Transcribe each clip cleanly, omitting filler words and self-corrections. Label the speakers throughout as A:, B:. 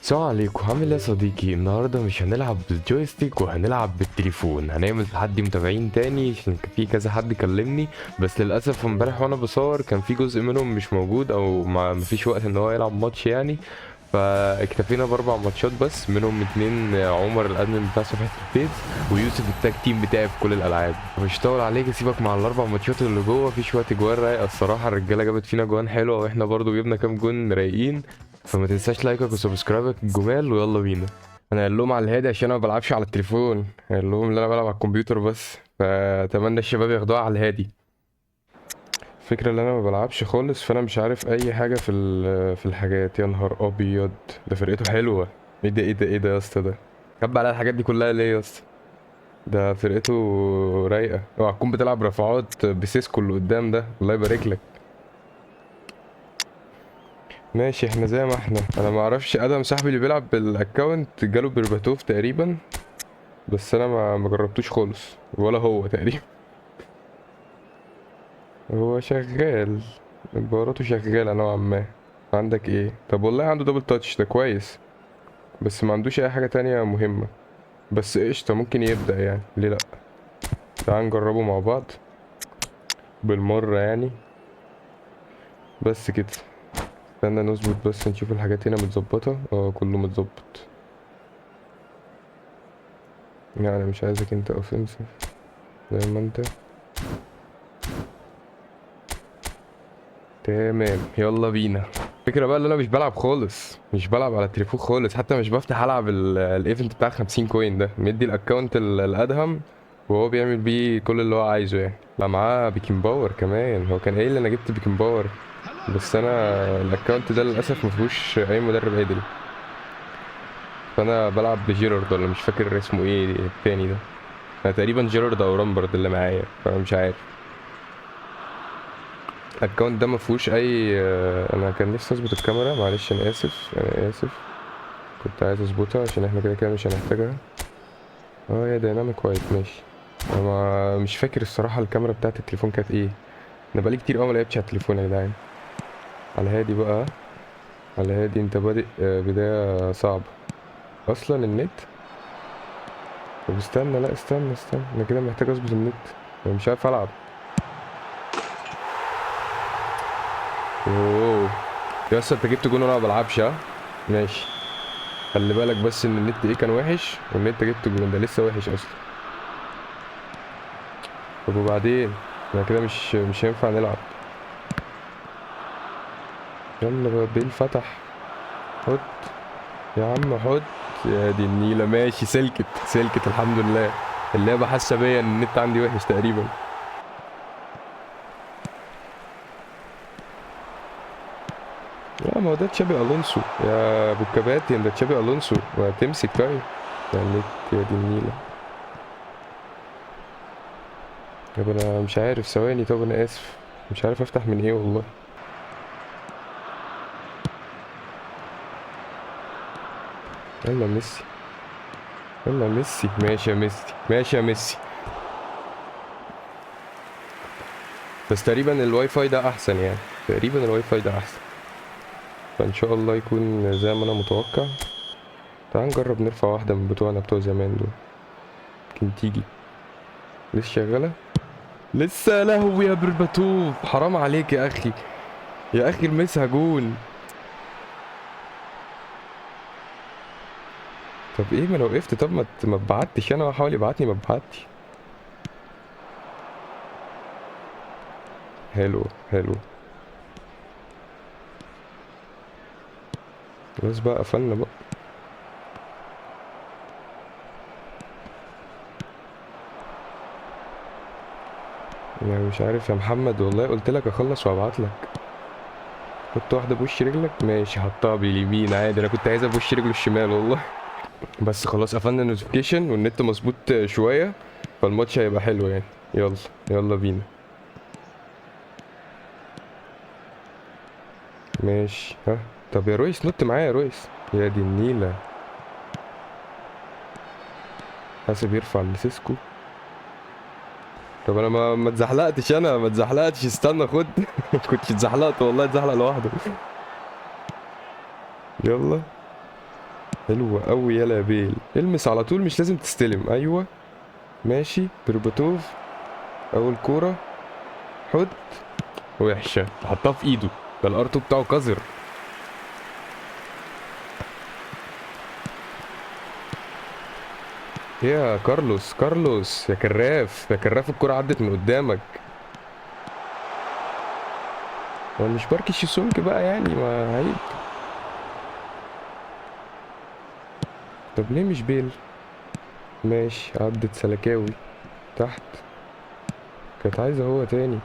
A: السلام عليكم، عامل ايه يا صديقي؟ النهارده مش هنلعب بال joystick وهنلعب بالتليفون. هنعمل تحدي متابعين تاني عشان في كذا حد كلمني، بس للاسف امبارح وانا بصور كان في جزء منهم مش موجود او ما مفيش وقت ان هو يلعب ماتش يعني، فاكتفينا باربع ماتشات بس، منهم اتنين عمر ال admin بتاع صفحة الفيس ويوسف ال tag team بتاعي في كل الالعاب. مش هطول عليك، اسيبك مع الاربع ماتشات اللي جوه. في شوية اجوان رايقة الصراحه، الرجالة جابت فينا جوان حلوة واحنا برضو جبنا كام جون رايقين، فما تنساش like ك و subscribe ك الجمال، ويلا بينا. انا قايل لهم على الهادي عشان انا ما بلعبش على التليفون، قايل لهم ان انا بلعب على الكمبيوتر بس، فاتمنى الشباب ياخدوها على الهادي. الفكرة ان انا ما بلعبش خالص، فانا مش عارف اي حاجة في الحاجات. يا نهار ابيض، ده فرقته حلوة. ايه ده ايه ده ايه ده يا اسطى؟ ده خبي على الحاجات دي كلها ليه يا اسطى؟ ده فرقته رايقة. اوعى تكون بتلعب رفعات بسيسكو اللي قدام ده، الله يبارك لك. ماشي، احنا زي ما احنا. انا ما اعرفش، ادم صاحبي اللي بيلعب بال account جاله بيرباتوف تقريبا، بس انا ما جربتوش خالص، ولا هو تقريبا. هو شغال، مباراته شغالة نوعا ما. عندك ايه؟ طب والله عنده double touch، ده كويس، بس ما عندوش اي حاجة تانية مهمة، بس قشطه ممكن يبدا يعني، ليه لا؟ تعال نجربه مع بعض بالمرة يعني. بس كده استنى نظبط بس، نشوف الحاجات هنا متظبطه. كله متظبط يعني. مش عايزك انت offensive زي ما انت. تمام، يلا بينا. الفكرة بقى ان انا مش بلعب خالص، مش بلعب على التليفون خالص، حتى مش بفتح العب ال event بتاع 50 coin ده. مدي ال account الادهم وهو بيعمل بيه كل اللي هو عايزه يعني. لا معاه بيكن باور كمان، هو كان قايل لي انا جبت بيكن باور، بس انا ال account ده للاسف ما فيهوش اي مدرب عدل، فانا بلعب بجيرارد ولا مش فاكر اسمه ايه التاني ده. انا تقريبا جيرارد او رامبرد اللي معايا، فانا مش عارف. ال account ده ما فيهوش اي. انا كان نفسي اظبط الكاميرا، معلش انا اسف، انا اسف، كنت عايز اظبطها عشان احنا كده كده مش هنحتاجها. يا dynamic wide، ماشي. انا مش فاكر الصراحة الكاميرا بتاعت التليفون كانت ايه، انا بقالي كتير قوي ما لعبتش على التليفون يا جدعان. على هادي بقى، على هادي، انت بادئ، بداية صعبة اصلا النت. طب استنى، لا استنى استنى، انا كده محتاج اظبط النت، انا مش عارف العب. اوه يا اسطى، انت جبت جون وانا ما بلعبش. ها ماشي، خلي بالك بس ان النت ايه كان وحش، وان انت جبت جون ده لسه وحش اصلا. طب وبعدين احنا كده مش هينفع نلعب. يلا بقى، بيل فتح، حط يا عم حط، يا دي النيلة. ماشي، سلكت سلكت الحمد لله. اللعبة حاسة بيا ان النت عندي وحش تقريبا. لا ما هو ده تشابي الونسو يا ابو الكباتن، ده تشابي الونسو، ما تمسك طيب يا النت، يا دي النيلة. طب انا مش عارف، ثواني، طب انا اسف مش عارف افتح من ايه والله. يلا ميسي، يلا ميسي، ماشي يا ميسي، ماشي يا ميسي. بس تقريبا الواي فاي ده احسن يعني، تقريبا الواي فاي ده احسن، فان شاء الله يكون زي ما انا متوقع. تعال نجرب نرفع واحدة من بتوعنا بتوع زمان دول، يمكن تيجي. لسه شغالة؟ لسه. لهوي يا برباتوف، حرام عليك يا اخي، يا اخي المسها جون. طب ايه، ما انا وقفت. طب ما اتبعتش، انا حاول يبعتني ما اتبعتش. حلو حلو، بس بقى قفلنا بقى. انا مش عارف يا محمد والله، قلت لك اخلص وابعت لك. حط واحدة بوش رجلك، ماشي، حطها باليمين عادي، انا كنت عايزها بوش رجله الشمال والله. بس خلاص قفلنا النوتيفيكيشن والنت مظبوط شوية، فالماتش هيبقى حلو يعني. يلا يلا بينا. ماشي. ها طب يا رويس نط معايا يا رويس، يا دي النيله. حاسب يرفع لسيسكو. طب انا ما اتزحلقتش، انا ما اتزحلقتش، استنى خد. كنتش اتزحلقت والله، اتزحلق لوحده. يلا حلوة قوي يلا يا بيل، المس على طول مش لازم تستلم. ايوه ماشي برباتوف، اول كورة حط، وحشة، حطها في ايده، ده الار2 بتاعه قذر. يا كارلوس، كارلوس يا كراف، يا كراف الكرة عدت من قدامك. هو مش باركي شيسونج بقى يعني، ما عيب. طب ليه مش بيل؟ ماشي عدت سلكاوي تحت، كانت عايزة هو تاني.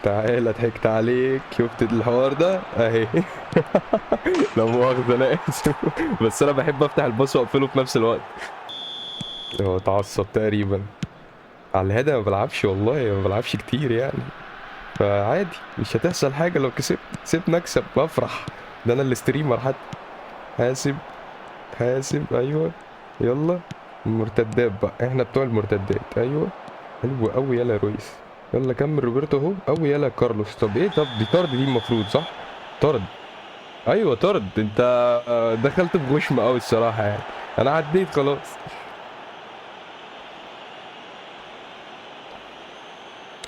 A: تعالى ضحكت عليك، شفت الحوار ده اهي. لا مؤاخذة انا اسف، بس انا بحب افتح الباص واقفله في نفس الوقت. هو اتعصب تقريبا. على الهادي ما بلعبش والله، ما بلعبش كتير يعني، فعادي مش هتحصل حاجة لو كسبت. سيبني اكسب بفرح، ده انا الستريمر حتى. حاسب حاسب، ايوه يلا مرتدات بقى، احنا بتوع المرتدات. ايوه حلو قوي، يلا يا رويس، يلا كمل روبرتو اهو، قوي يلا يا كارلوس. طب ايه، طب دي طرد دي المفروض صح؟ طرد، ايوه طرد. انت دخلت بغشم قوي الصراحة يعني، انا عديت خلاص.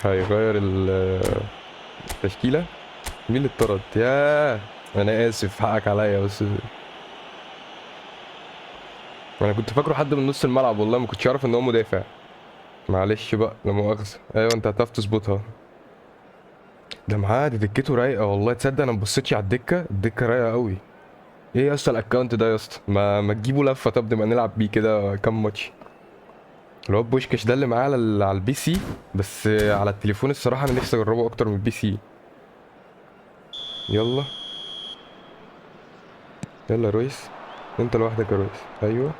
A: هيغير التشكيلة. مين اللي اتطرد؟ ياه انا اسف، حقك عليا، بس انا كنت فاكره حد من نص الملعب والله، ما كنتش اعرف ان هو مدافع. معلش بقى لا مؤاخذة. ايوه انت هتعرف تظبطها. ده معاه، دي دكته رايقة والله. تصدق انا ما بصيتش على الدكة، الدكة رايقة قوي. ايه يا اسطى ال account ده يا اسطى؟ ما تجيبوا لفه، طب نبقى نلعب بيه كده كام ماتش. اللي هو بوشكاش ده اللي معاه على ال PC، بس على التليفون الصراحة انا نفسي اجربه اكتر من ال PC. يلا يلا يا رويس، انت لوحدك يا رويس. ايوه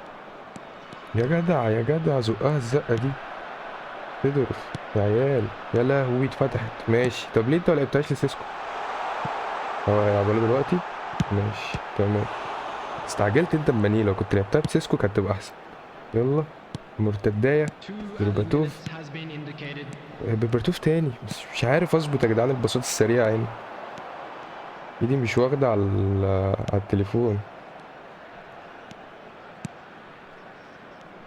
A: يا جدع، يا جدع زقها الزقه دي. تدرس يا عيال، يا لهوي اتفتحت. ماشي، طب ليه انت ما لعبتهاش لسيسكو؟ هو هيلعبها له دلوقتي؟ ماشي تمام. استعجلت انت بماني، لو كنت لعبتها بسيسكو كانت تبقى احسن. يلا مرتدايه برباتوف، برباتوف تاني، بس مش عارف اظبط يا جدعان الباصات السريعة يعني، ايدي مش واخده على التليفون.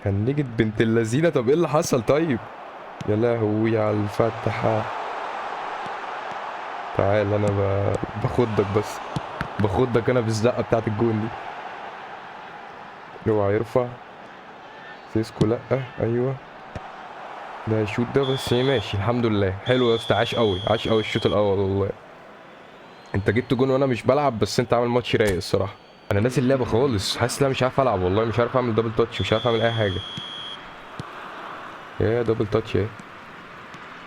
A: هنجت بنت اللذينه. طب ايه اللي حصل طيب؟ يا لهوي على الفتحة. تعال انا باخدك، بس باخدك انا بالزقه بتاعت الجون دي. اوعى يرفع سيسكو، لا ايوه ده هيشوط ده، بس ايه ماشي الحمد لله. حلو يا اسطى، عاش قوي، عاش قوي الشوط الاول والله. انت جبت جون وانا مش بلعب، بس انت عامل ماتش رايق الصراحة. انا ناسي اللعبة خالص، حاسس ان انا مش عارف العب والله، مش عارف اعمل double touch، مش عارف اعمل اي حاجة. ايه double touch ايه؟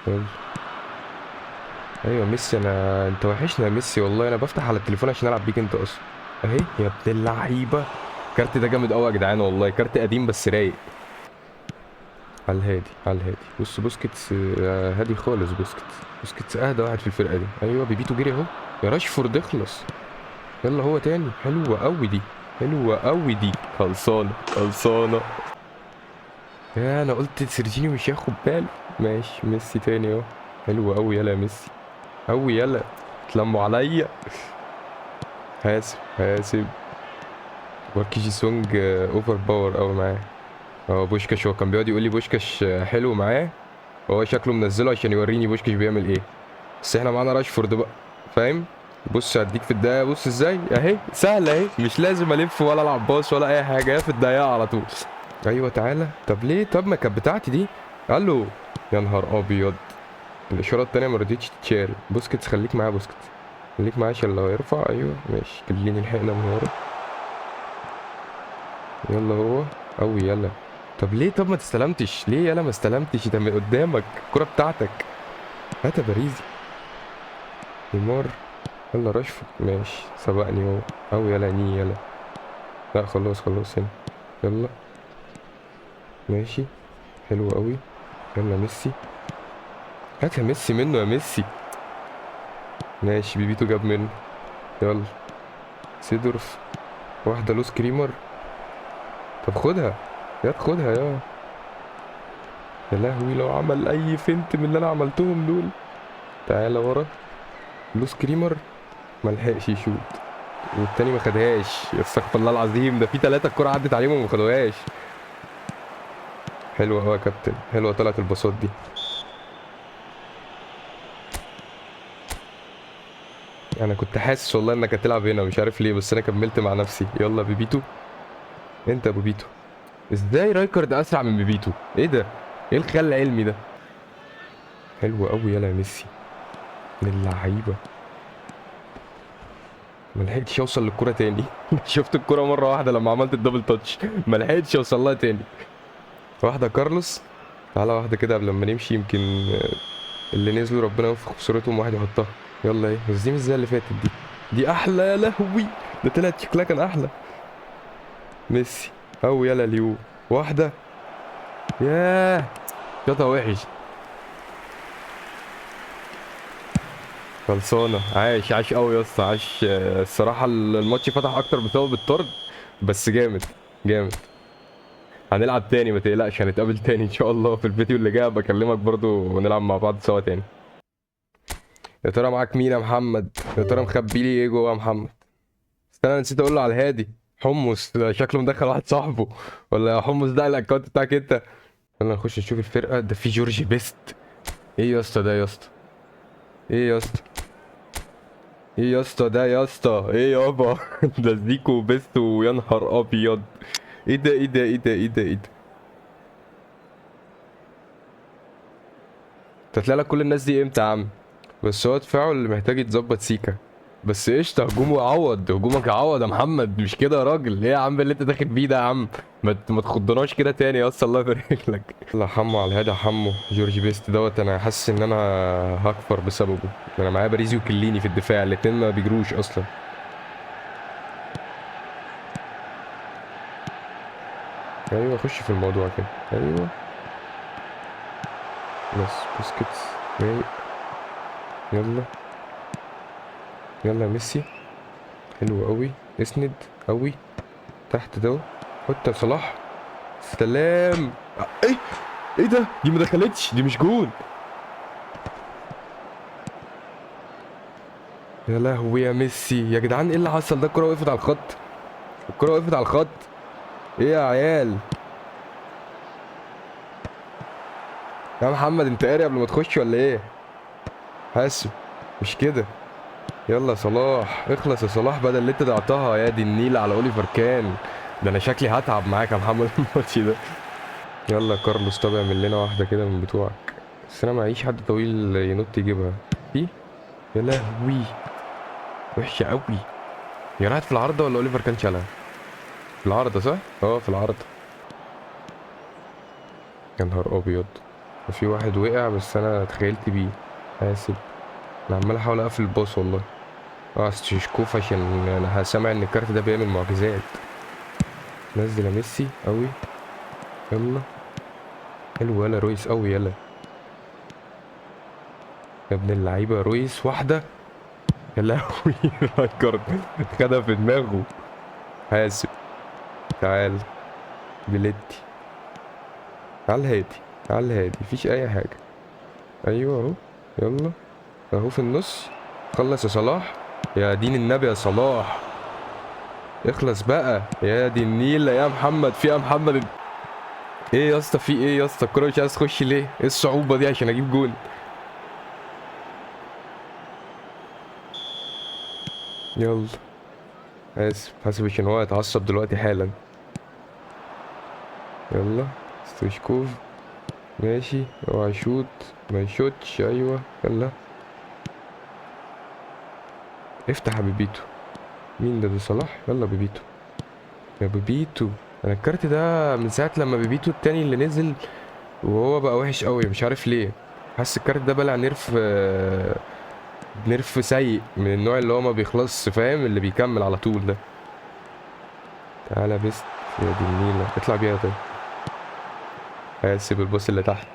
A: يلا ايوه ميسي، انت وحشنا يا ميسي والله. انا بفتح على التليفون عشان العب بيك انت اصلا. اهي يا ابن اللعيبة، الكارت ده جامد قوي يا جدعان والله، كارت قديم بس رايق. على الهادي، على الهادي. بص بوسكيتس، هادي خالص. بوسكيتس اهدى واحد في الفرقة دي. ايوه بيبيتو جري اهو، يا راشفورد اخلص. يلا هو تاني، حلوة قوي دي، حلوة قوي دي، خلصانه خلصانه. يا انا قلت سيرجينيو مش هياخد باله. ماشي ميسي تاني اهو، حلوة قوي. يلا يا ميسي، قوي يلا، اتلموا عليا. حاسب حاسب. باركي جي سونج، overpower قوي معاه. بوشكاش، هو كان بيقعد يقول لي بوشكاش، حلو معاه، وهو شكله منزله عشان يوريني بوشكاش بيعمل ايه. بس احنا معانا راشفورد بقى، فاهم؟ بص هديك في الدقيقة، بص ازاي اهي سهلة اهي، مش لازم الف ولا العب باص ولا اي حاجة، هي في الدقيقة على طول. ايوه تعالى. طب ليه؟ طب ما كانت بتاعتي دي. الو يا نهار ابيض، الاشارة التانية ما رضيتش تتشال. بوسكيتس خليك معايا، بوسكيتس خليك معايا عشان لو يرفع. ايوه ماشي، كليني لحقنا من ورا. يلا هو قوي يلا. طب ليه؟ طب ما تستلمتش ليه؟ يلا ما استلمتش، ده من قدامك الكرة بتاعتك. هات يا باريزي. نيمار يلا راشفورد ماشي، سبقني هو قوي. يلا ني يلا، لا خلاص خلاص هنا. يلا ماشي حلو قوي. يلا ميسي، هات يا ميسي منه يا ميسي. ماشي بيبيتو جاب منه. يلا سيدورف، واحدة لوس كريمر. طب خدها يا خدها يا، يا لهوي لو عمل اي feint من اللي انا عملتهم دول. تعالى ورا. لوس كريمر ما لحقش يشوط، والتاني ما خدهاش. استغفر الله العظيم، ده في 3 الكرة عدت عليهم وما خدوهاش. حلوة قوي يا كابتن، حلوة طلعت الباصات دي. انا كنت حاسس والله انك هتلعب هنا، مش عارف ليه، بس انا كملت مع نفسي. يلا بيبيتو، انت يا بيبيتو. ازاي رايكارد اسرع من بيبيتو؟ ايه ده؟ ايه الخيال العلمي ده؟ حلو قوي. يلا يا ميسي من اللعيبة. ما لحقتش اوصل للكرة تاني. شفت الكرة مرة واحدة لما عملت ال double touch، ما لحقتش اوصل لها تاني. واحدة كارلوس، تعالى واحدة كده قبل ما نمشي، يمكن اللي نزلوا ربنا ينفخ في صورتهم واحد يحطها. يلا ايه بس دي مش زي اللي فاتت، دي احلى. يا لهوي ده طلعت شكلها كان احلى. ميسي او يلا ليو، واحدة. ياه شوطها وحش. خلصانه. عاش عاش قوي يا اسطى، عاش. الصراحة الماتش فتح اكتر بسبب الطرد، بس جامد جامد. هنلعب تاني ما تقلقش، هنتقابل تاني ان شاء الله في الفيديو اللي جاي، بكلمك برضو ونلعب مع بعض سوا تاني. يا ترى معاك مين يا محمد؟ يا ترى مخبي لي ايه جوه يا محمد؟ استنى انا نسيت اقول له على الهادي. حمص ده شكله مدخل واحد صاحبه، ولا يا حمص ده ال account بتاعك انت؟ يلا نخش نشوف الفرقة. ده في جورجي بيست. ايه يا اسطى ده يا اسطى؟ ايه يا اسطى؟ ايه يا اسطى ده يا اسطى؟ ايه يابا؟ ده زيكو بيست ويا نهار ابيض. ايه ده ايه ده ايه ده ايه ده ايه ده؟ انت طلع لك كل الناس دي امتى يا عم؟ بس هو دفاعه اللي محتاج يتظبط سيكا. بس قشطه، هجومه يعوض، هجومك يعوض يا محمد، مش كده يا راجل؟ ايه يا عم اللي انت داخل بيه ده يا عم؟ ما تخضناش كده تاني يا اسطى، الله يبارك لك. يلا حمو على الهادي يا حمو. جورج بيست دوت انا حاسس ان انا هكفر بسببه. انا معايا باريزي وكليني في الدفاع، الاتنين ما بيجروش اصلا. ايوه خش في الموضوع كده. ايوه بس بوسكيتس رايق. يلا يلا يا ميسي، حلو قوي. اسند قوي تحت ده، حط يا صلاح. سلام. ايه ايه ده؟ دي ما دخلتش، دي مش جون. يا لهوي يا ميسي يا جدعان، ايه اللي حصل ده؟ الكرة وقفت على الخط، الكرة وقفت على الخط. ايه يا عيال؟ يا محمد انت قاري قبل ما تخش ولا ايه؟ حاسب مش كده. يلا يا صلاح، اخلص يا صلاح بدل اللي انت ضيعتها. يا دي النيل على اوليفر كان. ده انا شكلي هتعب معاك يا محمد الماتش ده. يلا يا كارلوس، طب اعمل لنا واحدة كده من بتوعك. بس انا معيش حد طويل ينط يجيبها. في يا لهوي وحشة قوي. يا راحت في العارضة ولا اوليفر كان شالها؟ في العارضة صح؟ في العارضة. يا نهار ابيض، في واحد وقع بس انا اتخيلت بيه. حاسب، انا عمال احاول اقفل الباص والله. ستشيشكوف عشان انا سامع ان الكارت ده بيعمل معجزات. نزل يا ميسي قوي. يلا حلو، يلا رويس قوي. يلا يا ابن اللعيبة رويس، واحدة. يا لهوي رايكارد خدها في دماغه. حاسب، تعال بليتي، على الهادي على الهادي، مفيش اي حاجة. ايوه اهو، يلا اهو في النص. خلص يا صلاح، يا دين النبي يا صلاح، اخلص بقى يا دي النيلة يا محمد. في يا محمد ايه يا اسطى؟ في ايه يا اسطى؟ الكرة مش عايز تخش ليه؟ ايه الصعوبة دي عشان اجيب جون؟ يلا اسف، حاسب عشان هو هيتعصب دلوقتي حالا. يلا ستويشكوف، ماشي، اوعى يشوط، ما يشوتش. ايوه يلا افتح يا بيبيتو. مين ده؟ ده صلاح. يلا بيبيتو يا بيبيتو. انا الكارت ده من ساعة لما بيبيتو التاني اللي نزل وهو بقى وحش قوي، مش عارف ليه. حاسس الكارت ده بلع nerf، nerf سيء من النوع اللي هو ما بيخلصش، فاهم؟ اللي بيكمل على طول ده. تعالى بيست يا دي النيلة، اطلع بيها. طيب حاسب الباص اللي تحت،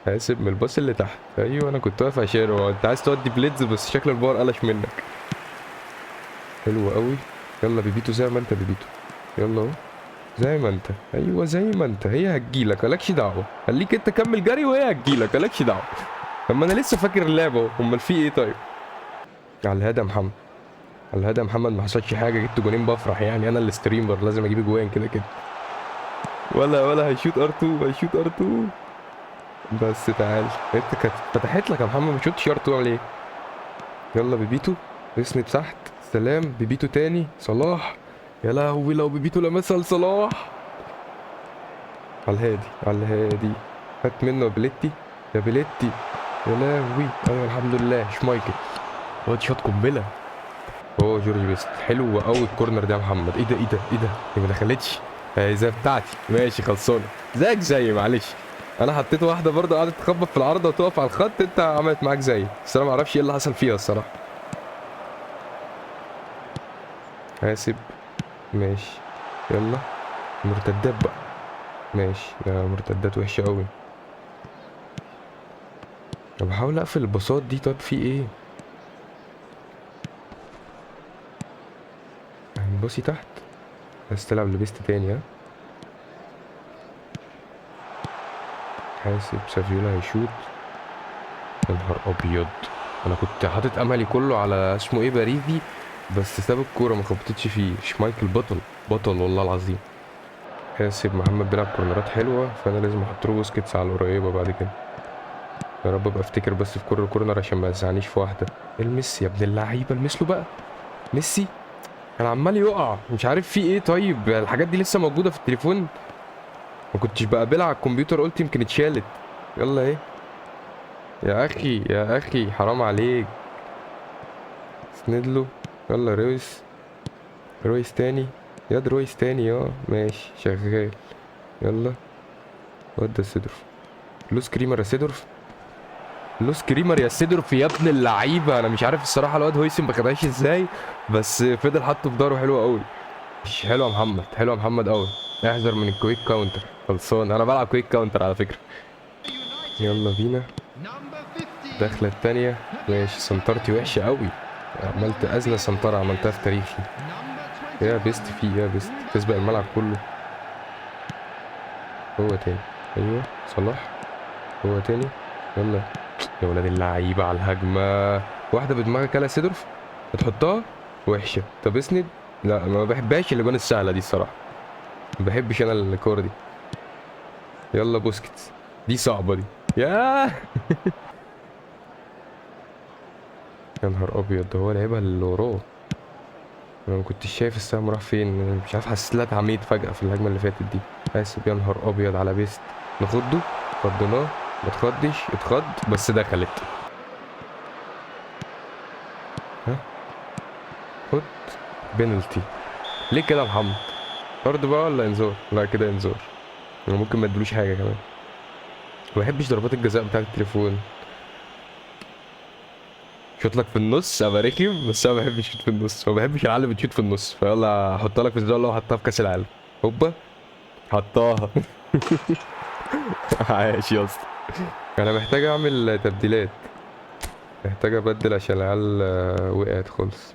A: حاسب من الباص اللي تحت. ايوه انا كنت واقف عشانه. انت عايز تودي بليدز بس شكل البار قلش منك. حلو قوي. يلا بيبيتو زي ما انت بيبيتو، يلا اهو زي ما انت. ايوه زي ما انت، هي هتجيلك مالكش دعوه. خليك انت كمل جري وهي هتجيلك مالكش دعوه. طب ما انا لسه فاكر اللعبة اهو، امال في ايه؟ طيب على الهادي يا محمد، على الهادي يا محمد، ما حصلش حاجة، جبت جونين بفرح يعني، انا ال streamer لازم اجيب جوان كده كده. ولا هيشوط R2، هيشوط R2. بس تعال انت كانت فتحت لك يا محمد، ما شوتش R2 اعمل ايه؟ يلا بيبيتو اسند تحت، سلام بيبيتو تاني، صلاح. يا لهوي لو بيبيتو لمسها لصلاح. على الهادي، على الهادي، فات منه يا بليتي، يا بليتي، يا لهوي. ايوه الحمد لله شمايكل، واد شاط قنبلة. هو جورج بيست، حلو قوي ال corner ده يا محمد. ايه ده، ايه ده، ايه ده، دي ما دخلتش. زي بتاعتي، ماشي خلصانه، زيك زي، معلش انا حطيت واحدة برضه قعدت تخبط في العارضة وتقف على الخط، انت عملت معاك زي، بس انا ما اعرفش ايه اللي حصل فيها الصراحة. حاسب، ماشي، يلا مرتدات بقى، ماشي. لا مرتدات وحشة قوي. انا بحاول اقفل الباصات دي. طب في ايه؟ هنبصي تحت بس، تلعب لبست تاني. ها حاسب، سافيولا هيشوط. يا نهار ابيض، انا كنت حاطط املي كله على اسمه ايه باريزي، بس ساب الكورة ما خبطتش فيه. شمايكل بطل، بطل والله العظيم. حاسب، محمد بيلعب كورنرات حلوة، فانا لازم احط له بوسكيتس على القريبة بعد كده. يا رب ابقى افتكر بس في كل corner عشان ما يزعلنيش في واحدة. المس يا ابن اللعيبة، المس له بقى. ميسي كان عمال يقع، مش عارف في ايه. طيب الحاجات دي لسه موجودة في التليفون؟ ما كنتش بقابلها على الكمبيوتر، قلت يمكن اتشالت. يلا ايه يا اخي، يا اخي حرام عليك. اسند له. يلا رويس، رويس تاني، يا رويس تاني، يا ماشي شغال. يلا ودي سيدورف، لوس كريمر يا سيدورف، لوس كريمر يا سيدورف يا ابن اللعيبة. انا مش عارف الصراحة الواد هويسن ما خدهاش ازاي، بس فضل حاطه في ظهره. حلو قوي، حلو يا محمد، حلو يا محمد قوي. احذر من ال quick counter، خلصان. انا بلعب quick counter على فكرة. يلا بينا الدخلة التانية. ماشي، سنترتي وحشة قوي، عملت ازنى سنتره عملتها في تاريخي. يا بيست في، يا بيست تسبق الملعب كله. هو تاني، ايوه صلاح، هو تاني. يلا يا ولاد اللعيبة على الهجمة. واحدة بدماغك يا سيدورف، هتحطها وحشة. طب اسند. لا ما بحبهاش الاجوان السهلة دي الصراحة، ما بحبش انا الكورة دي. يلا بوسكيتس، دي صعبة دي. يا يا نهار ابيض، ده هو لعبها اللي وراه. انا ما كنتش شايف السهم راح فين، مش عارف، حسيت لها اتعميت فجأة في الهجمة اللي فاتت دي. اسف. يا نهار ابيض على بيست، نخضه، خضناه، ما تخضش، اتخض بس دخلت. ها خد بينالتي. ليه كده يا محمد؟ طرد بقى ولا انذار؟ لا كده انذار، انا ممكن ما ادلوش حاجة كمان. ما بحبش ضربات الجزاء بتاعت التليفون. شوط لك في النص ابقى رخم، بس انا ما بحبش اشوط في النص، ما بحبش العيال اللي بتشوط في النص. فيلا احطها لك في الزاوية اللي هو حطها في كاس العالم. هوبا حطاها. عايش يا اسطى. انا محتاج اعمل تبديلات، محتاج ابدل عشان العيال وقعت خالص.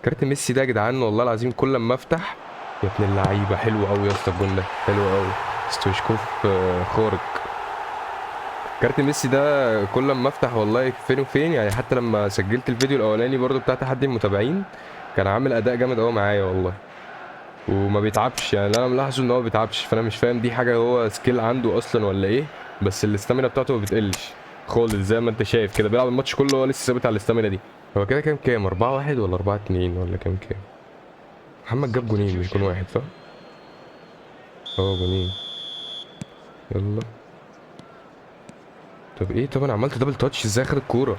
A: كارت ميسي ده يا جدعان والله العظيم كل لما افتح، يا ابن اللعيبة حلو قوي يا اسطى الجون ده، حلو قوي. ستويشكوف، خارق. كارت ميسي ده كل لما افتح والله فين وفين يعني. حتى لما سجلت الفيديو الاولاني برضو بتاع تحدي المتابعين كان عامل اداء جامد قوي معايا والله، وما بيتعبش يعني. انا ملاحظة ان هو ما بيتعبش، فانا مش فاهم دي حاجة هو skill عنده اصلا ولا ايه، بس ال stamina بتاعته ما بتقلش خالص زي ما انت شايف كده، بيلعب الماتش كله هو لسه ثابت على ال stamina دي. هو كده كام كام؟ 4-1 ولا 4-2 ولا كام كام؟ محمد جاب جونين مش جون واحد صح؟ جونين. يلا طب ايه؟ طب انا عملت double touch ازاي اخد الكورة؟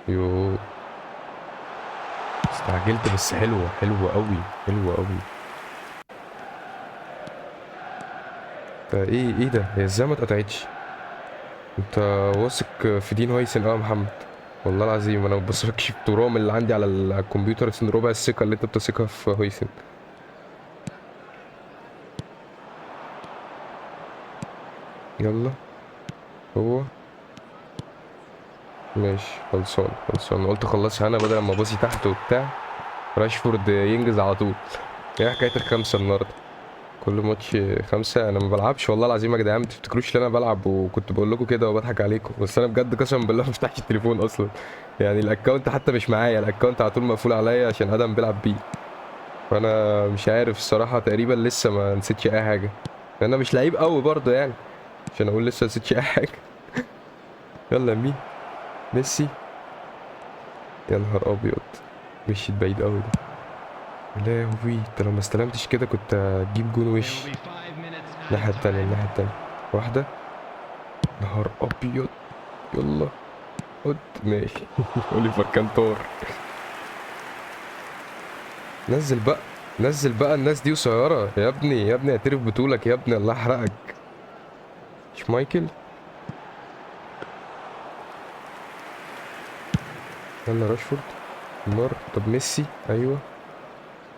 A: يو استعجلت، بس حلوة، حلوة قوي، حلوة قوي. ده ايه؟ ايه ده؟ هي ازاي ما اتقطعتش؟ انت واثق في دين هويسن قوي يا محمد، والله العظيم انا ما بثقش في ترام اللي عندي على الكمبيوتر، سن ربع الثقة اللي انت بتثقها في هويسن. يلا هو ماشي، خلصان خلصان. قلت اخلصها انا بدل ما ابصي تحت وبتاع. راشفورد ينجز على طول. ايه حكاية الخمسة النهارده؟ كل ماتش 5. انا ما بلعبش والله العظيم يا جدعان، ما تفتكروش ان انا بلعب وكنت بقول لكم كده وبضحك عليكم، بس انا بجد قسما بالله ما بفتحش التليفون اصلا. يعني ال account حتى مش معايا، ال account على طول مقفول عليا عشان ادم بيلعب بيه. فانا مش عارف الصراحة، تقريبا لسه ما نسيتش اي حاجة، انا مش لعيب قوي برضه يعني عشان اقول لسه ما نسيتش اي حاجة. يلا مين؟ ميسي. يا نهار ابيض، مشيت بعيد قوي ده. يا لهوي، انت لو ما استلمتش كده كنت هتجيب جون وش. الناحية التانية، الناحية التانية، واحدة. نهار أبيض، يلا خد. ماشي. أوليفر كانتور. نزل بقى، نزل بقى، الناس دي قصيرة يا ابني، يا ابني اعترف بطولك يا ابني، الله يحرقك. مش مايكل. يلا راشفورد، نيمار. طب ميسي، ايوه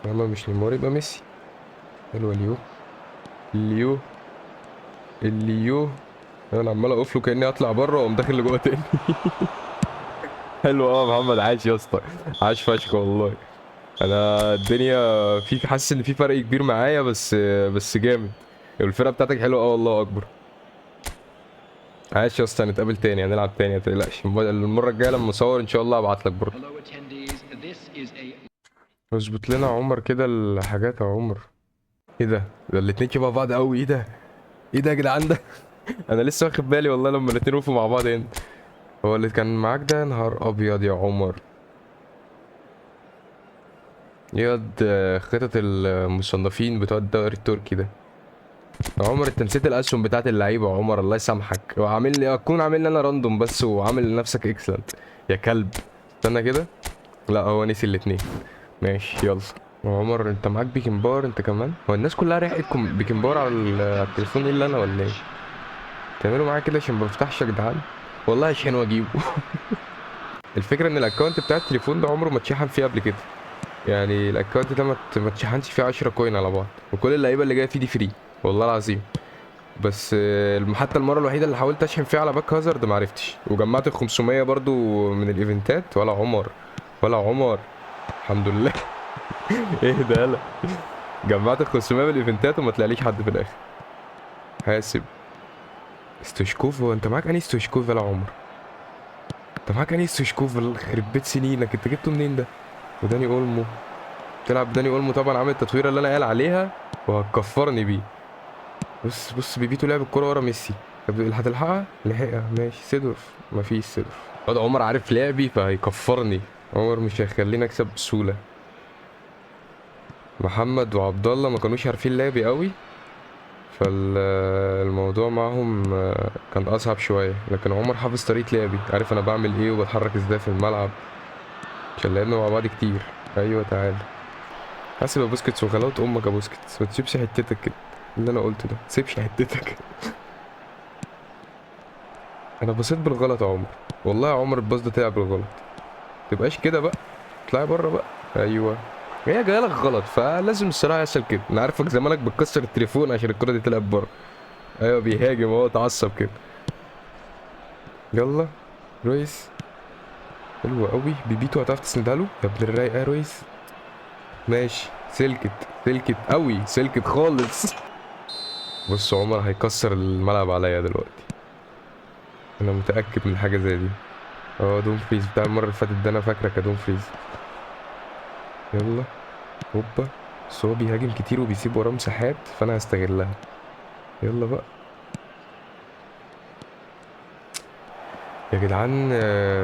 A: طالما مش نيمار يبقى ميسي. حلوة ليو، ليو، الليو. انا عمال اقف له كاني هطلع بره واقوم داخل لجوه تاني. حلو قوي يا محمد، عاش يا اسطى، عاش فشخ والله. انا الدنيا في، حاسس ان في فرق كبير معايا، بس جامد. الفرقة بتاعتك حلوة قوي، الله اكبر. عاش يا اسطى، هنتقابل تاني، هنلعب تاني، ما تقلقش. المرة الجاية لما اصور ان شاء الله هبعت لك برضه. اظبط لنا عمر كده الحاجات يا عمر. ايه ده؟ ده الاتنين شبه بعض قوي. ايه ده؟ ايه ده يا جدعان ده؟ انا لسه واخد بالي والله لما الاتنين وقفوا مع بعض هنا. هو اللي كان معاك ده؟ يا نهار ابيض يا عمر. ياد خطط المصنفين بتوع الدوري التركي ده. يا عمر انت نسيت الاسهم بتاعت اللعيبة يا عمر، الله يسامحك. وعامل لي، اكون عامل لي انا random بس، وعامل لنفسك excellent يا كلب. استنى كده، لا هو نسي الاتنين. ماشي يلا. عمر انت معاك بيكنبار انت كمان؟ هو الناس كلها ريحتكم بيكنبار على التليفون الا انا ولا ايه؟ تعملوا معايا كده عشان ما بفتحش يا جدعان والله، اشحن واجيبه. الفكرة ان ال account بتاع التليفون ده عمره ما اتشحن فيه قبل كده، يعني ال account ده ما اتشحنش فيه 10 coin على بعض، وكل اللعيبة اللي جاية فيه دي free والله العظيم. بس حتى المرة الوحيدة اللي حاولت اشحن فيها على pack هازارد ما عرفتش، وجمعت ال 500 برضو من الايفنتات. ولا عمر، ولا عمر، الحمد لله. ايه ده؟ يلا جمعت ال 500 من الايفنتات وما طلعليش حد في الاخر. حاسب ستوشكوف. هو انت معاك انهي ستوشكوف يا عمر؟ انت معاك انهي ستوشكوف؟ خرب بيت سنينك، انت جبته منين ده؟ وداني اولمو، تلعب داني اولمو طبعا، عامل التطويره اللي انا قايل عليها وهتكفرني بيه. بص بص، بيبيتو لعب الكورة ورا ميسي. طب اللي هتلحقها لحقها، ماشي. سيدورف، مفيش سيدورف. واد عمر عارف لعبي فهيكفرني. عمر مش هيخليني اكسب بسهولة. محمد وعبد الله ما كانوش عارفين لعبي قوي، فالموضوع معهم كان اصعب شوية، لكن عمر حافظ طريقه لعبي، عارف انا بعمل ايه وبتحرك ازاي في الملعب، عشان لعبنا مع بعض كتير. ايوه تعالى حاسب يا بوسكيتس، وغلاوة امك يا بوسكيتس، ما تسيبش حتتك كده. اللي انا قلته ده، ما تسيبش حتتك. انا بصيت بالغلط يا عمر، والله يا عمر الباص ده طلع بالغلط. ما تبقاش كده بقى، اطلعي بره بقى. ايوه هي جاية لك غلط، فلازم الصراحة يحصل كده. انا عارفك زمانك بتكسر التليفون عشان الكره دي تلعب بره. ايوه بيهاجم اهو، اتعصب كده. يلا رويس، حلو قوي. بيبيتو هتعرف تسندها له يا ابن الرايقه يا رويس. ماشي، سلكت، سلكت قوي، سلكت خالص. بص عمر هيكسر الملعب عليا دلوقتي، انا متاكد من حاجة زي دي. دومفريز بتاع المرة اللي فاتت ده، انا فاكرك يا دومفريز. يلا هوبا. بس هو بيهاجم كتير وبيسيب وراه مساحات، فانا هستغلها. يلا بقى يا جدعان،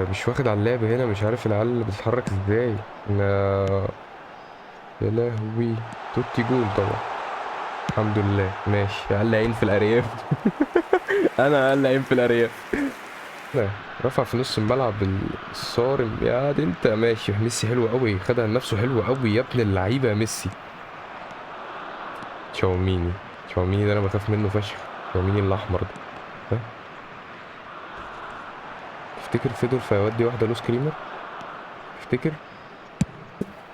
A: مش واخد على اللعب هنا، مش عارف العيال بتتحرك ازاي. انا يا لهوي، توتي جول طبعا، الحمد لله. ماشي، اقل عين في الارياف. انا اقل عين في الارياف. لا، رفع في نص الملعب الصارم يا دي انت. ماشي ميسي حلو قوي، خدها لنفسه حلو قوي يا ابن اللعيبة يا ميسي. تشاوميني، تشاوميني ده انا بخاف منه فشخ، تشاوميني الاحمر ده. ها؟ تفتكر فيدورف هيودي واحدة لوس كريمر؟ تفتكر؟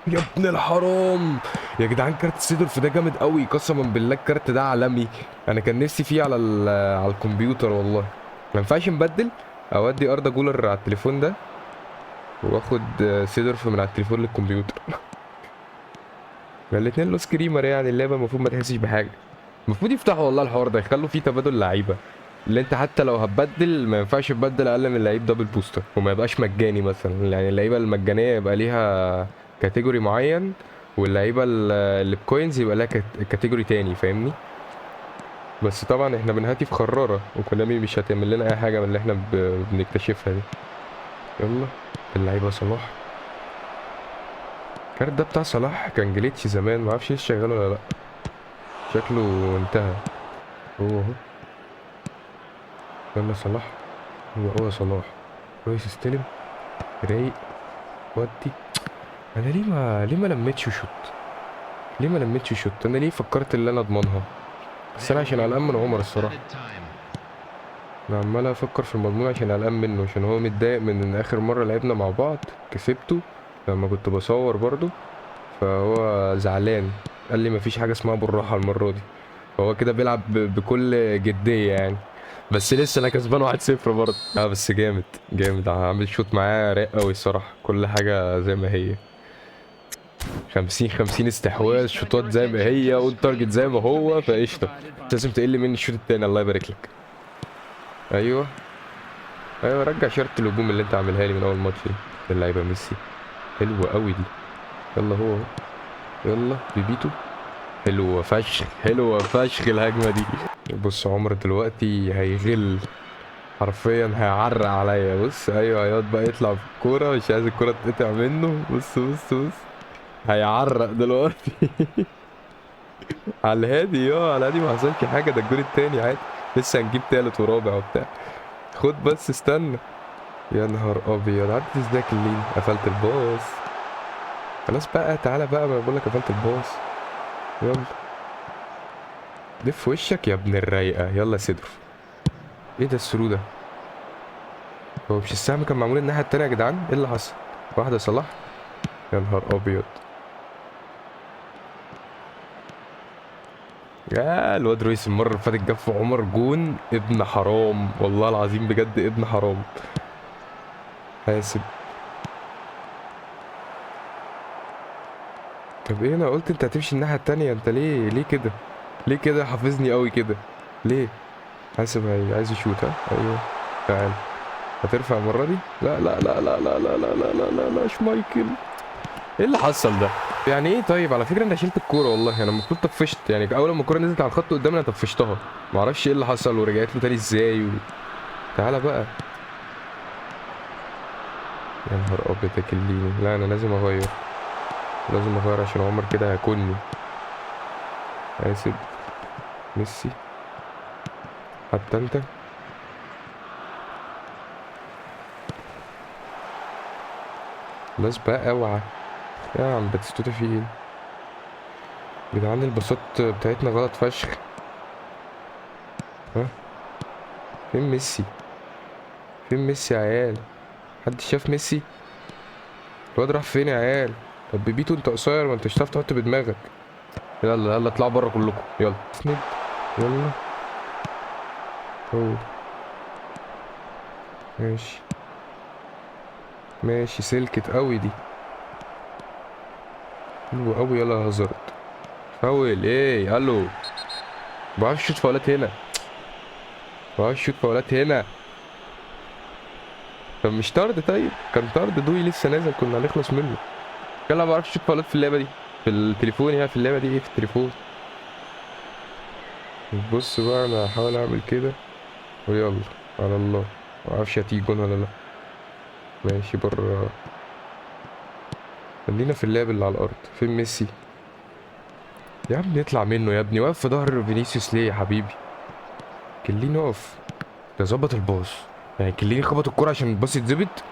A: يا ابن الحرام يا جدعان، كارت سيدورف ده جامد قوي قسما بالله، الكارت ده عالمي. انا كان نفسي فيه على على الكمبيوتر والله. ما ينفعش نبدل، اودي اردا جولر على التليفون ده واخد سيدورف من على التليفون للكمبيوتر. ما الاتنين لوس كريمر يعني، اللعبة المفروض ما تحسش بحاجة. المفروض يفتحوا والله الحوار ده، يخلوا فيه تبادل لعيبة، اللي انت حتى لو هتبدل ما ينفعش تبدل اقل من لعيب double booster، وما يبقاش مجاني مثلا. يعني اللعيبة المجانية يبقى ليها category معين، واللعيبة اللي ب coins يبقى لها category تاني، فاهمني؟ بس طبعا احنا بنهاتي في خراره، وكونامي مش هتعمل لنا اي حاجة من اللي احنا بنكتشفها دي. يلا اللعيبة صلاح، الكارت ده بتاع صلاح كان glitch زمان، ما اعرفش لسه شغال ولا لا، شكله انتهى. هو اهو، يلا صلاح، هو صلاح كويس، استلم رايق ودي. انا ليه ما لميتش shoot؟ ليه ما لميتش shoot؟ انا ليه فكرت ان انا اضمنها؟ بس انا عشان قلقان من عمر الصراحة، انا عمال افكر في المضمون عشان قلقان منه، عشان هو متضايق من ان اخر مرة لعبنا مع بعض كسبته لما كنت بصور برضو، فهو زعلان قال لي مفيش حاجة اسمها بالراحة المرة دي، فهو كده بيلعب بكل جدية يعني. بس لسه انا كسبان 1-0 برضه. بس جامد جامد، عامل شوط معاه رايق قوي الصراحة، كل حاجة زي ما هي، 50-50 استحواذ، شوطات زي ما هي، وال target زي ما هو، فقشطه. لازم تقل مني الشوط التاني، الله يبارك لك. ايوه ايوه، رجع شرط الهجوم اللي انت عاملها لي من اول ماتش دي. اللعيبة ميسي حلوة قوي دي، يلا هو يلا بيبيتو، حلوة فشخ، حلوة فشخ الهجمة دي. بص عمر دلوقتي هيغل حرفيا، هيعرق عليا. بص ايوه، هيقعد بقى يطلع في الكورة، مش عايز الكورة تتقطع منه. بص بص بص، هيعرق دلوقتي. على الهادي، يا على الهادي، ما حصلش حاجة، ده الجول التاني عادي، لسه هنجيب تالت ورابع وبتاع. خد بس استنى، يا نهار ابيض، عدت ازاي كلين؟ قفلت الباص خلاص بقى، تعالى بقى، ما بقول لك قفلت الباص. يلا لف وشك يا ابن الرايقه، يلا يا سيدروف. ايه ده ال through ده؟ هو مش السهم كان معمول الناحية التانية يا جدعان؟ ايه اللي حصل؟ واحدة صلاح، يا نهار ابيض. يا الواد رويس المرة اللي فاتت جاب في عمر جون، ابن حرام والله العظيم بجد، ابن حرام. حاسب. طب ايه، انا قلت انت هتمشي الناحية التانية، انت ليه كده؟ ليه كده حافظني قوي كده ليه؟ حاسب هي عايز يشوت. ها ايوه تعال، هترفع المرة دي؟ لا لا لا لا لا لا لا لا لا لا لا، شمايكل. ايه اللي حصل ده؟ يعني ايه؟ طيب على فكرة انا شلت الكورة والله، انا المفروض طفشت يعني، اول ما الكورة نزلت على الخط قدامي انا طفشتها، ما اعرفش ايه اللي حصل ورجعت له تاني ازاي تعالى بقى. يا نهار ابيض يا كليني، لا انا لازم اغير، لازم اغير عشان عمر كده هياكلني. اسف ميسي، حتى انت. خلاص بقى اوعى يا عم باتيستوتا، في ايه جدعان؟ الباصات بتاعتنا غلط فشخ. ها فين ميسي؟ فين ميسي يا عيال؟ حد شاف ميسي؟ الواد راح فين يا عيال؟ طب بيبيتو انت قصير، ما انت مش هتعرف تحط بدماغك. يلا يلا اطلعوا بره كلكم، يلا اسند، يلا هو ماشي ماشي، سلكت قوي دي، حلو قوي. يلا يا هازارد، فاول ايه؟ الو، ما بعرفش اشوط فاولات هنا، ما بعرفش اشوط فاولات هنا. طب مش طرد؟ طيب كان طرد، دوي لسه نازل، كنا هنخلص منه. يلا ما بعرفش اشوط فاولات في اللعبة دي، في التليفون، هي في اللعبة دي ايه؟ في التليفون. بص بقى انا هحاول اعمل كده ويلا على الله، ما اعرفش هتيجي جون ولا لا. ماشي بره، خلينا في اللعب اللي على الارض. فين ميسي يا عم؟ نطلع منه يا ابني، واقف في ظهر فينيسيوس ليه يا حبيبي؟ كليني اقف، ده ظبط الباص يعني، كليني خبط الكرة عشان الباص يتظبط.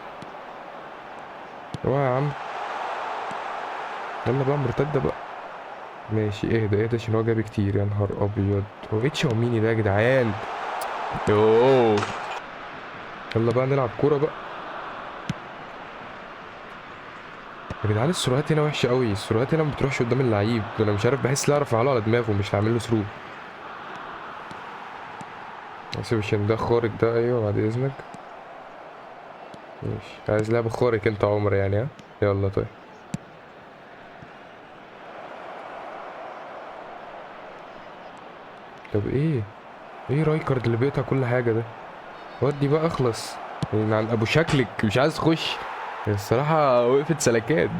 A: اوعى يا عم، يلا بقى مرتدة بقى. ماشي اهدى اهدى عشان هو جاب كتير. يا نهار ابيض، هو ايه تشاوميني ده يا جدعان؟ يوه يلا بقى نلعب كورة بقى يا جدعان. السروهات هنا وحشة قوي، السروهات هنا ما بتروحش قدام اللعيب، انا مش عارف، بحس لا ارفع له على دماغه، مش هعمل له through. بس عشان ده خارق ده. ايوه بعد اذنك، ماشي عايز لعب خارق انت يا عمر يعني. ها يلا طيب طب ايه رايكارد اللي بيقطع كل حاجة ده؟ ودي بقى اخلص يعني عن ابو شكلك مش عايز تخش. الصراحة وقفت سلكات،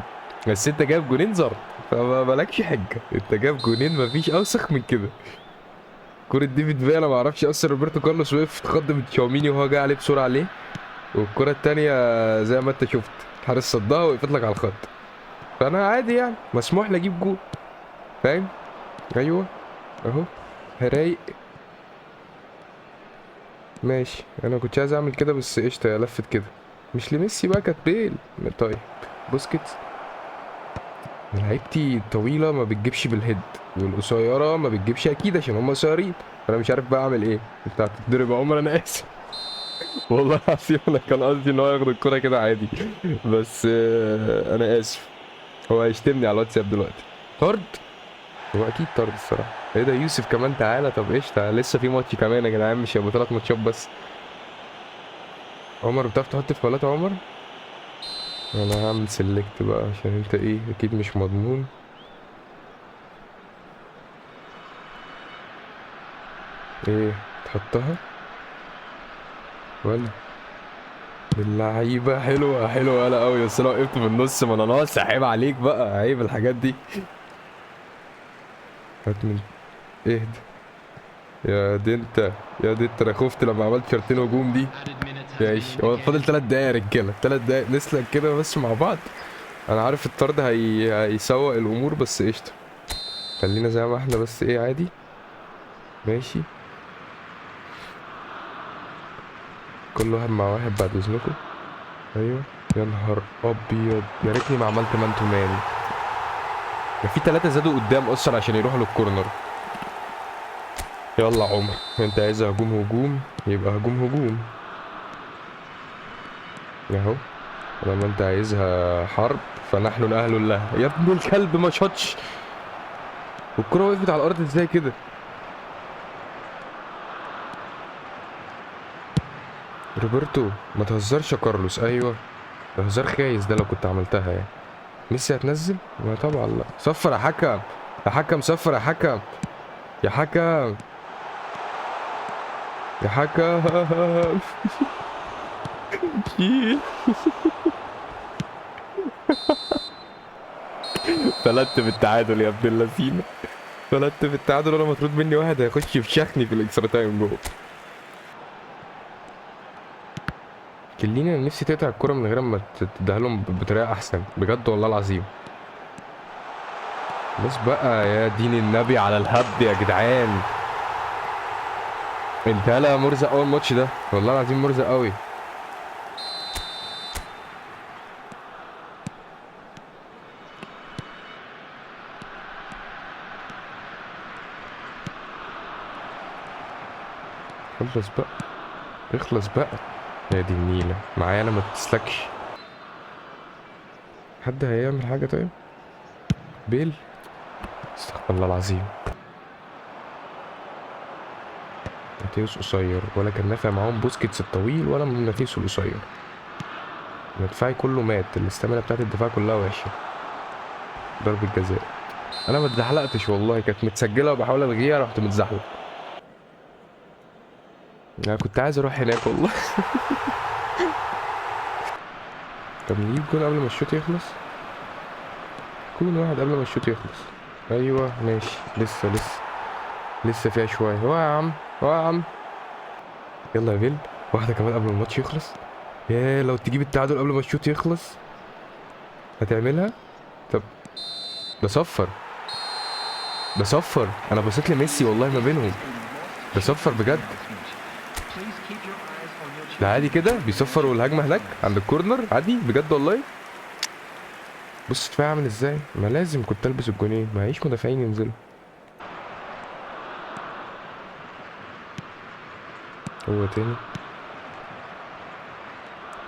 A: بس انت جايب جونين زر، فما بالكش حجه، انت جايب جونين مفيش اوسخ من كده. كرة ديفيد فيا انا ما اعرفش اصلا روبرتو كارلوس وقف اتخض من تشاوميني وهو جاي عليه بسرعة ليه، والكرة التانية زي ما انت شفت الحارس صدها وقفت لك على الخط. فانا عادي يعني مسموح لي اجيب جول، فاهم؟ ايوه اهو هرايق ماشي. انا كنت عايز اعمل كده بس قشطه يا لفت كده، مش لميسي بقى كانت بيل. طيب بوسكيتس، لعيبتي الطويلة ما بتجيبش بال head، والقصيره ما بتجيبش اكيد عشان هم قصيرين، فانا مش عارف بقى اعمل ايه. انت هتتضرب يا عمر، انا اسف والله العظيم، انا كان قصدي ان هو ياخد الكرة كده عادي، بس انا اسف. هو هيشتمني على الواتساب دلوقتي. طرد، هو اكيد طرد الصراحة. ايه ده يوسف كمان تعالى. طب قشطه، لسه في ماتش كمان يا جدعان، مش هيبقوا 3 ماتشات بس. عمر بتعرف تحط فاولات يا عمر؟ انا هعمل select بقى عشان انت ايه اكيد مش مضمون. ايه تحطها ولا اللعيبة؟ حلوة حلوة يلا قوي، بس انا وقفت في النص، ما انا ناقص، عيب عليك بقى، عيب الحاجات دي. هات من اهدى يا دي انت، يا دي انت، انا خفت لما عملت شرطين هجوم دي. ماشي، هو فاضل 3 دقايق يا رجاله، 3 دقايق نسلك كده بس مع بعض. انا عارف الطرد هيسوق الامور، بس قشطه خلينا زي ما احنا، بس ايه عادي ماشي. كل واحد مع واحد بعد اذنكم. ايوه يا نهار ابيض، يا ريتني ما عملت man to man. ده في 3 زادوا قدام اصلا عشان يروحوا لل corner. يلا عمر، انت عايز هجوم هجوم يبقى هجوم هجوم اهو، لما انت عايزها حرب فنحن اهل لها. يا ابن الكلب ما شاطش، والكرة وقفت على الارض ازاي كده؟ روبرتو ما تهزرش يا كارلوس. ايوه ده هزار خايس ده لو كنت عملتها يعني. ميسي هتنزل؟ ما طبعا لا. صفر يا حكم، يا حكم صفر يا حكم، يا حكم، يا حكم. شيل. فلت بالتعادل يا ابن اللذينه، فلت بالتعادل. وانا مطرود مني واحد هيخش يفشخني في ال extra time جوه. كليني انا نفسي تقطع الكرة من غير ما تديها لهم بطريقة أحسن بجد والله العظيم. بس بقى يا دين النبي على الهبد يا جدعان. انت هلا مرزق اول ماتش ده والله العظيم، مرزق قوي. اخلص بقى، اخلص بقى يا دي النيلة. معايا انا ما تسلكش. حد هيعمل حاجة؟ طيب بيل، استغفر الله العظيم. ماتيوس قصير، ولا كان نافع معاهم بوسكيتس الطويل ولا ماتيوس القصير. مدفعي كله مات، الاستامينا بتاعت الدفاع كلها وحشة. ضربة جزاء انا ما اتزحلقتش والله، كانت متسجلة وبحاول الغيها رحت متزحلق. انا كنت عايز اروح هناك والله. طب نجيب جون قبل ما الشوط يخلص، جون واحد قبل ما الشوط يخلص. ايوه ماشي، لسه لسه لسه فيها شوية. هو يا عم، هو يا عم، يلا يا بيل، واحدة كمان قبل ما الماتش يخلص. يا لو تجيب التعادل قبل ما الشوط يخلص هتعملها. طب ده صفر، ده صفر. انا بصيت لميسي والله ما بينهم، ده صفر بجد. ده عادي كده بيصفر والهجمه هناك عند الكورنر عادي بجد والله. بص دفاع عامل ازاي، ما لازم كنت البس الجونين، معيش مدافعين ينزلوا. هو تاني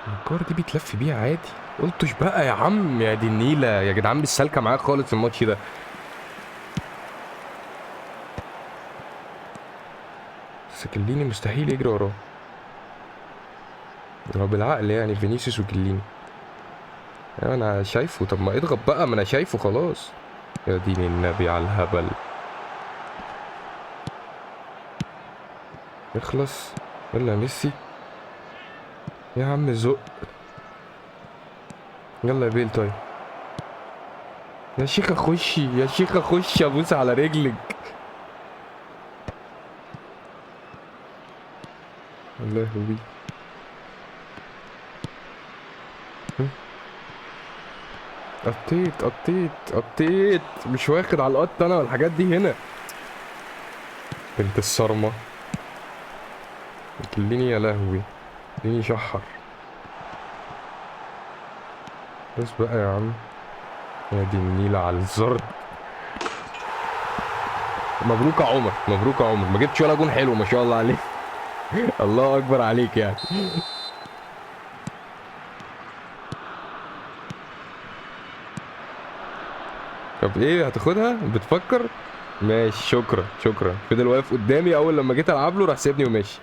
A: الكورة دي بيتلف بيها عادي. قلتش بقى يا عم، يا دي النيله يا جدعان، مش سالكة معاك خالص الماتش ده. بس كليني مستحيل يجري وراه، هو بالعقل يعني فينيسيوس وكليني. انا شايفه، طب ما اضغط بقى، ما انا شايفه خلاص. يا دين النبي على الهبل. اخلص. يلا يا ميسي يا عم زق. يلا يا بيل. طيب يا شيخة خشي، يا شيخة خشي، ابوس على رجلك. الله يهوي. قطيت قطيت قطيت، مش واخد على القط انا والحاجات دي هنا. بنت الصرمة خليني يا لهوي، خليني شحر بس بقى يا عم. يا دي النيلة على الزرد. مبروك يا عمر، مبروك يا عمر، ما جبتش ولا جون حلو ما شاء الله عليك. الله اكبر عليك يعني. طب ايه هتاخدها؟ بتفكر؟ ماشي شكرا شكرا. فضل واقف قدامي، اول لما جيت العب له راح سيبني وماشي.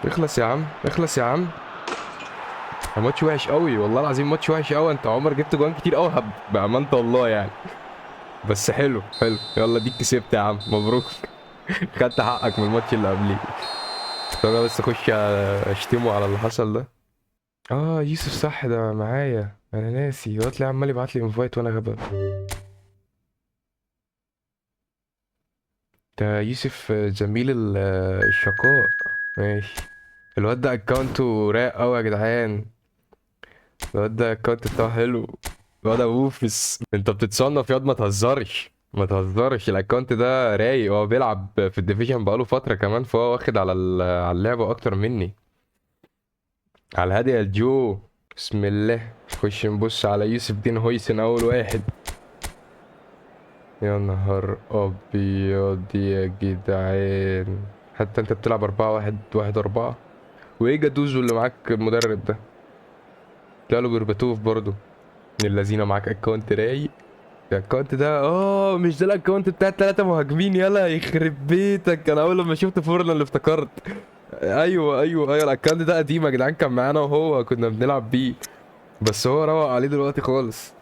A: اخلص يا عم، اخلص يا عم. ماتش وحش قوي والله العظيم، ماتش وحش قوي. انت عمر جبت جوان كتير قوي بامانه الله يعني، بس حلو حلو. يلا ديك كسبت يا عم، مبروك. خدت حقك من الماتش اللي قبليه. طب انا بس اخش اشتمه على اللي حصل ده. يوسف صح ده معايا، انا ناسي. هو طلع عمال يبعت لي invite وانا غبي. ده يوسف زميل الشقاء. ماشي، الواد ده account ه رايق قوي يا جدعان. الواد ده account بتاعه حلو. الواد ابوفس، انت بتتصنف ياض، ما تهزرش ما تهزرش. ال account ده رايق، هو بيلعب في ال division بقاله فترة كمان، فهو واخد على اللعبة اكتر مني. على الهادي يا جو. بسم الله. خش نبص على يوسف دين هويسن اول واحد. يا نهار ابيض يا جدعان، حتى انت بتلعب 4-1-1-4. وايه جاتوزو اللي معاك المدرب ده؟ طلع له بيرباتوف برضو. من اللذينه معاك account رايق. ال account ده مش ده ال account بتاع التلاتة مهاجمين؟ يلا يخرب بيتك، انا اول لما شفت فورلا اللي افتكرت. ايوه ايوه ايوه، ال account ده قديم يا جدعان، كان معانا وهو كنا بنلعب بيه، بس هو روق عليه دلوقتي خالص.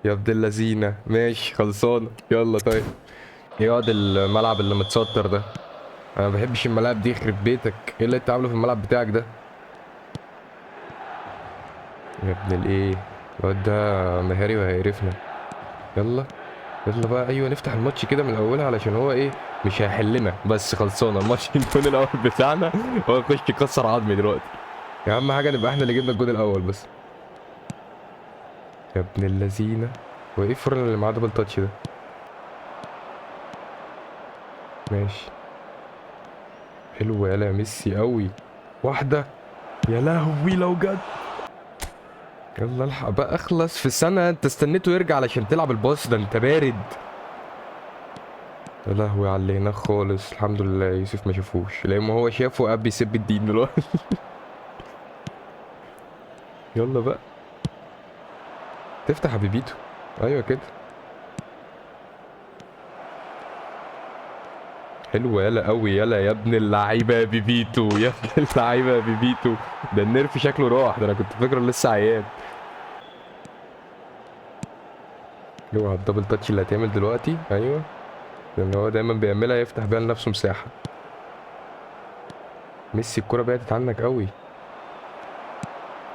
A: يا ابن اللذينه. ماشي خلصانه. يلا طيب يقعد الملعب اللي متسطر ده، انا ما بحبش الملاعب دي. يخرب بيتك، ايه اللي انت عامله في الملعب بتاعك ده يا ابن الايه؟ الواد ده مهاري وهيقرفنا. يلا يلا بقى، ايوه نفتح الماتش كده من اولها، علشان هو ايه مش هيحلنا. بس خلصانه الماتش الجون الاول بتاعنا، هو يخش يكسر عظمي دلوقتي. اهم حاجة نبقى احنا اللي جبنا الجون الاول بس. يا ابن اللذينه، هو ايه الفرن اللي معاه double touch ده؟ ماشي حلو. يالا يا ميسي قوي، واحدة يا لهوي لو جت. يلا الحق بقى، اخلص في السنة. انت استنيته يرجع علشان تلعب الباص ده، انت بارد. يا لهوي على اللي هناك خالص. الحمد لله يوسف ما شافوش، لان هو شافه قاعد بيسب الدين دلوقتي. يلا بقى تفتح حبيبيته. ايوه كده حلوة. يلا قوي، يلا يا ابن اللعيبة يا بيبيتو، يا ابن اللعيبة يا بيبيتو. ده النيرف شكله راح، ده انا كنت فاكره لسه عيان. اوعى ال double touch اللي هتعمل دلوقتي. ايوه لان هو دايما بيعملها يفتح بيها لنفسه مساحة. ميسي الكرة بعدت عنك قوي.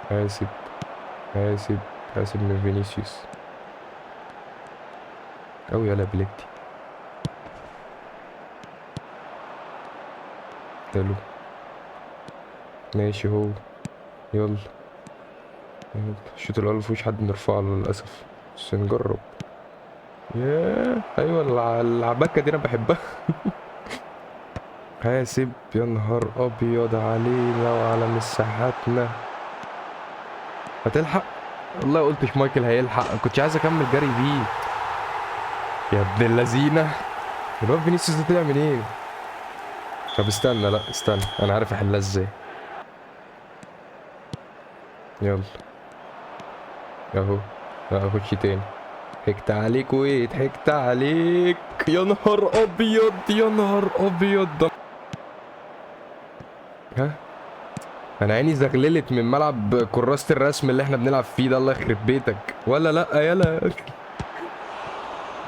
A: حاسب حاسب حاسب من فينيسيوس قوي. يلا بليتي حلو. ماشي هو يلا يلا. الشوط الاول مفيش حد نرفعه للاسف، بس نجرب. ياه ايوه العبكه دي انا بحبها. حاسب. يا نهار ابيض علينا وعلى مساحاتنا. هتلحق؟ والله قلت مايكل هيلحق، كنت عايز اكمل جري بيه. يا ابن اللذينه، الواد فينيسيوس ده طلع منين؟ طب استنى، لا استنى، انا عارف احلها ازاي. يلا اهو، لا اخش تاني. ضحكت عليك وايه؟ ضحكت عليك. يا نهار ابيض يا نهار ابيض ده. ها انا عيني زغللت من ملعب كراسة الرسم اللي احنا بنلعب فيه ده، الله يخرب بيتك. ولا لا يلا.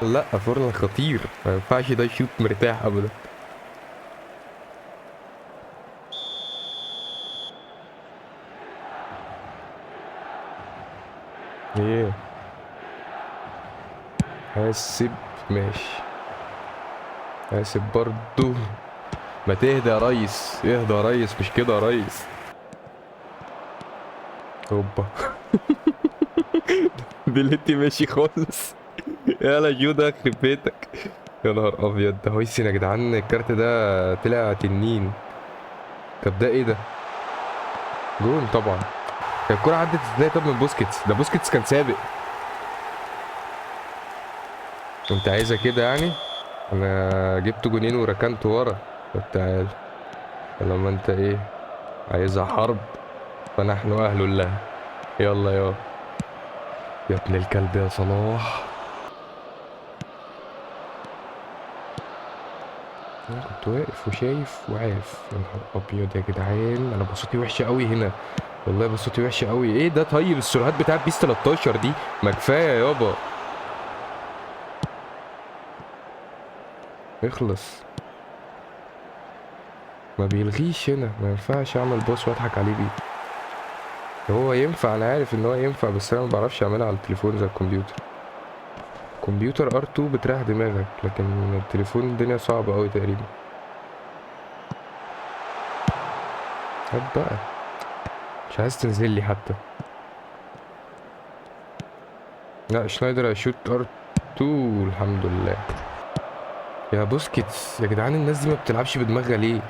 A: لا فورلان خطير، ما ينفعش ده يشوط مرتاح ابدا. ايه حاسب؟ ماشي حاسب برضو. ما تهدى يا ريس، اهدى يا ريس، مش كده يا ريس. هوبا بلتي ماشي خالص. يلا جودة يخرب بيتك. يا نهار ابيض، ده هويسن يا جدعان، الكارت ده طلع تنين. طب ده ايه ده؟ جون طبعا. الكرة عدت ازاي طب من بوسكيتس؟ ده بوسكيتس كان سابق. انت عايزها كده يعني؟ انا جبت جونين وركنت ورا. طب تعال، لما انت ايه عايزها حرب فنحن اهل لها. يلا يا ابن الكلب يا صلاح. انا كنت واقف وشايف وعارف. يا نهار ابيض يا جدعان، انا بصوتي وحشة قوي هنا والله، بصوتي وحشة قوي. ايه ده؟ طيب السرعات بتاعت بيس 13 دي ما كفاية يابا، اخلص. ما بيلغيش هنا، ما ينفعش اعمل باص واضحك عليه بيه. هو ينفع، انا عارف ان هو ينفع، بس انا ما بعرفش اعملها على التليفون زي الكمبيوتر. كمبيوتر R2 بتريح دماغك، لكن التليفون الدنيا صعبة قوي تقريبا. طب بقى مش عايز تنزل لي حتى. لا شنايدر هيشوط R2 الحمد لله. يا بوسكيتس يا جدعان، الناس دي ما بتلعبش بدماغها ليه؟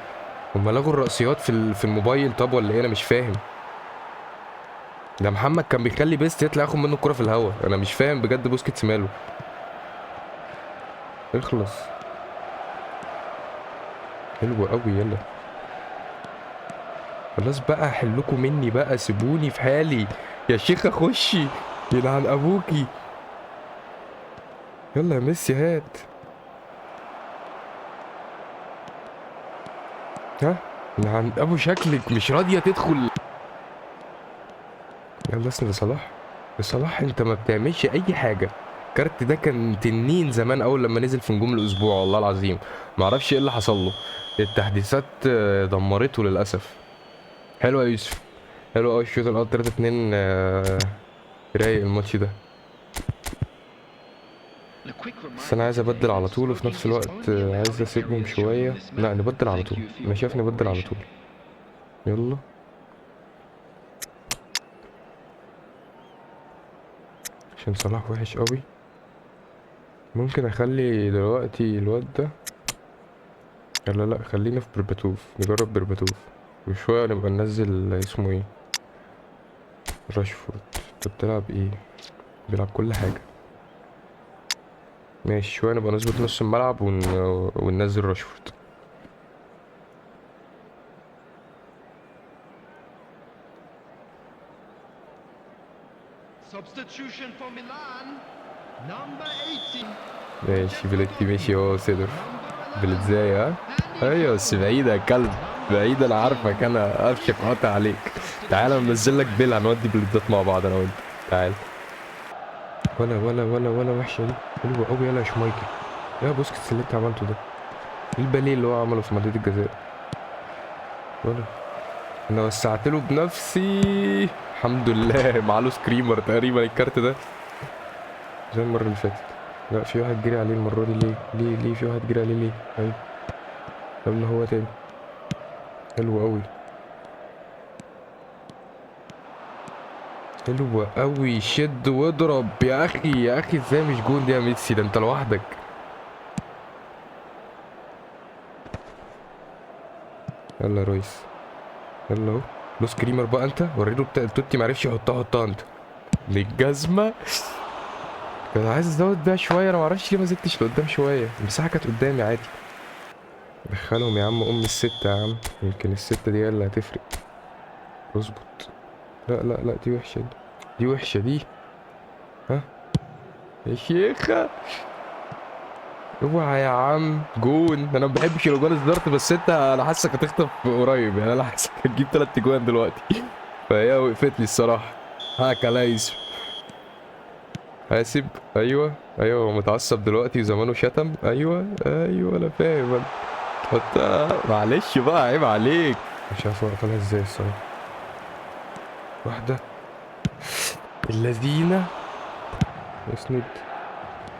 A: هما لغوا الرأسيات في الموبايل طب ولا ايه؟ انا مش فاهم. ده محمد كان بيخلي بيست يطلع ياخد منه الكرة في الهوا، انا مش فاهم بجد بوسكيتس ماله. اخلص. حلو قوي. يلا خلاص بقى، حلكوا مني بقى، سيبوني في حالي يا شيخة. خشي يلعن ابوكي. يلا يا ميسي هات. ها يلعن ابو شكلك، مش راضية تدخل. يلا اسند لصلاح. صلاح انت ما بتعملش اي حاجة. الكارت ده كان تنين زمان اول لما نزل في نجوم الاسبوع، والله العظيم ما اعرفش ايه اللي حصل له. التحديثات دمرته للاسف. حلو يا يوسف، حلو قوي الشوط الاول 3-2. رايق الماتش ده. بس انا عايز ابدل على طول، وفي نفس الوقت عايز اسيبهم شوية. لا نبدل على طول، انا شايف نبدل على طول. يلا عشان صلاح وحش قوي. ممكن اخلي دلوقتي الواد ده، لا لا خلينا في برباتوف، نجرب برباتوف وشوية نبقى ننزل اسمه ايه، راشفورد. انت بتلعب ايه؟ بيلعب كل حاجة. ماشي شوية نبقى نظبط نص الملعب وننزل راشفورد.
B: Substitution for Milan, number 18.
A: ماشي بليتي ماشي اهو سيدر بلتزاي. ها ايوه بس بعيدة يا كلب، بعيدة انا عارفك، انا قفشك قاطع عليك. تعالى ننزل لك بيل، هنودي بلتزات مع بعض انا وانت. تعال. ولا ولا ولا ولا وحشة دي، حلوة قوي. يلا يا شمايكل، يا بوسكيتس اللي انت عملته ده، ايه الباليه اللي هو عمله في منطقة الجزاء؟ ولا انا وسعت له بنفسي الحمد لله. معاه screamer تقريبا الكارت ده زي المرة اللي فاتت. لا في واحد جري عليه المرة دي. ليه ليه ليه في واحد جري عليه ليه؟ ايوه يلا هو تاني. حلو قوي، حلو قوي. شد واضرب يا اخي، يا اخي ازاي مش جون دي يا ميسي؟ ده انت لوحدك. يلا يا ريس، يلا اهو لو screamer بقى. انت وريله بتاع توتي معرفش يحطها، حطها انت للجزمه. كنت عايز ازود بيها شوية، انا معرفش ليه ما زدتش لقدام شوية. المساحة كانت قدامي عادي. دخلهم يا عم، ام الستة يا عم، يمكن الستة دي هي اللي هتفرق. اظبط. لا لا لا دي وحشة، دي دي وحشة دي. ها يا شيخه اوعى يا عم جون. انا ما بحبش الاجوان الزرت، بس انت انا حاسك هتخطف قريب يعني، انا حاسك هتجيب 3 اجوان دلوقتي. فهي وقفت لي الصراحة. هاك يا ليس. حاسب. ايوه ايوه، هو متعصب دلوقتي وزمانه شتم. ايوه ايوه انا فاهم. أنا. تحطها، معلش بقى عيب عليك. مش عارف اقفلها ازاي الصراحة. واحدة اللذينه، اسند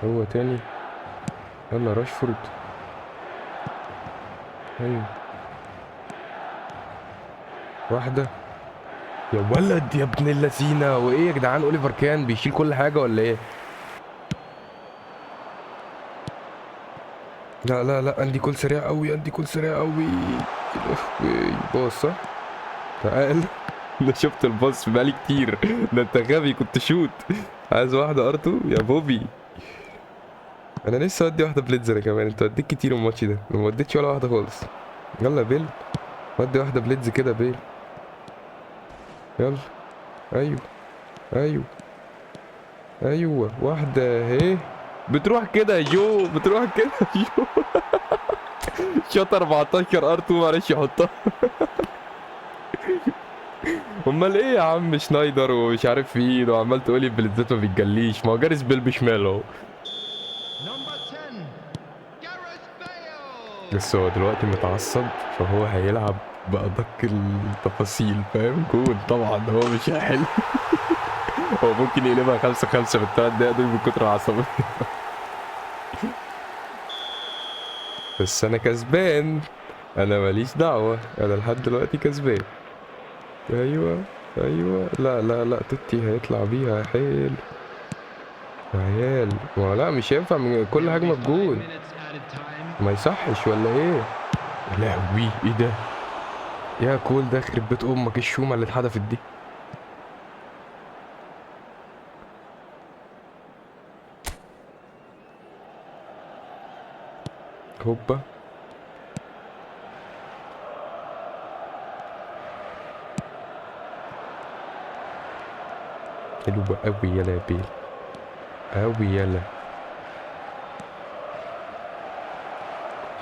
A: هو تاني. يلا راشفورد. ايوه واحدة. يا ولد يا ابن اللذينه. وايه يا جدعان، اوليفر كان بيشيل كل حاجة ولا ايه؟ لا لا لا، عندي كول سريع قوي، عندي كول سريع قوي. باص صح؟ تعال. انا شفت الباص بقالي كتير. ده انت غبي، كنت شوت. عايز واحدة ارتو يا بوبي. انا لسه ادي واحدة بليتزر كمان. انت اديت كتير الماتش ده، ما اديتش ولا واحدة خالص. يلا يا بيل، ودي واحدة بليتز كده بيل. يلا. ايوه ايوه ايوه، واحدة اهي. بتروح كده يا جو، بتروح كده يا جو. شوط 14 ار2، معلش يحطها. امال ايه يا عم، شنايدر ومش عارف مين، وعمال تقولي بليتزات ما بتجليش. ما هو جاريس بيل بشماله اهو.
B: Number 10, Gareth Bale.
A: بس هو دلوقتي متعصب، فهو هيلعب بأدق التفاصيل، فاهم؟ جول طبعا هو مش هيحل. هو ممكن يقلبها 5-5 في الثلاث دقايق دول من كتر العصبية. بس أنا كسبان، أنا ماليش دعوة، أنا لحد دلوقتي كسبان. أيوه أيوه، لا لا لا، توتي هيطلع بيها. حلو يا عيال. ما لا مش هينفع من كل
B: There will
A: هجمة
B: be five
A: بجول.
B: minutes added time.
A: ما يصحش ولا ايه؟ يا لهوي ايه ده يا كول، ده يخرب بيت امك الشومه اللي اتحدفت دي. هوبا. حلوة أوي يلا يا بيل، أوي يلا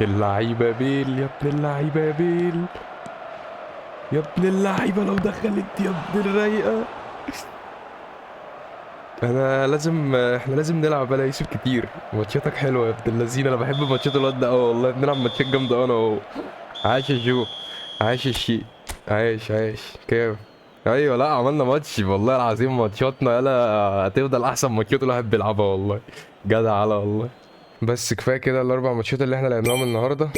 A: اللعيبة بيل، يا ابن اللعيبة يا بيل، يا ابن اللعيبة لو دخلت يا ابن الرايقة. احنا لازم نلعب بلا يوسف كتير. ماتشاتك حلوة يا ابن اللذينة، انا بحب ماتشات الواد ده قوي والله. بنلعب ماتشات جامدة انا وهو. عاش يا جو، عاش الشيء، عاش عاش كام. ايوه لا عملنا ماتش والله العظيم، ماتشاتنا يلا هتفضل احسن ماتشات الواحد بيلعبها والله. جدع على والله. بس كفاية كده الاربع ماتشات اللي احنا لعبناهم النهارده،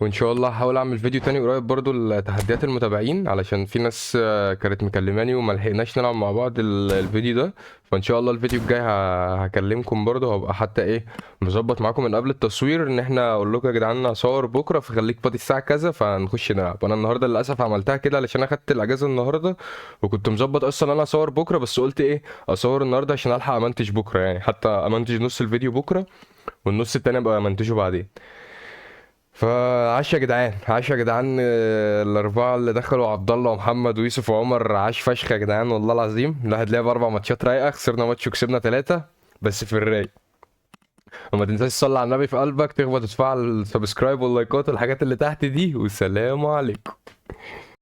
A: وان شاء الله هحاول اعمل فيديو تاني قريب برضو لتحديات المتابعين، علشان في ناس كانت مكلماني وما لحقناش نلعب مع بعض الفيديو ده. فان شاء الله الفيديو الجاي هكلمكم برضو، هبقى حتى مظبط معاكم من قبل التصوير ان احنا اقول لكم يا جدعان هصور بكره، فخليك فاضي الساعة كذا فنخش نلعب. انا النهارده للاسف عملتها كده علشان اخدت الاجازة النهارده، وكنت مظبط اصلا ان انا اصور بكره، بس قلت اصور النهارده عشان الحق امنتج بكره، حتى امنتج نص الفيديو بكره والنص التاني ابقى امنتجه بعدين. فعاش يا جدعان، عاش يا جدعان. الاربعة اللي دخلوا عبد الله ومحمد ويوسف وعمر، عاش فشخ يا جدعان والله العظيم. الواحد لعب 4 ماتشات رايقة، خسرنا ماتش وكسبنا 3 بس في الرايق. وما تنساش تصلي على النبي في قلبك، تخبط وتفعل السبسكرايب واللايكات والحاجات اللي تحت دي، والسلام عليكم.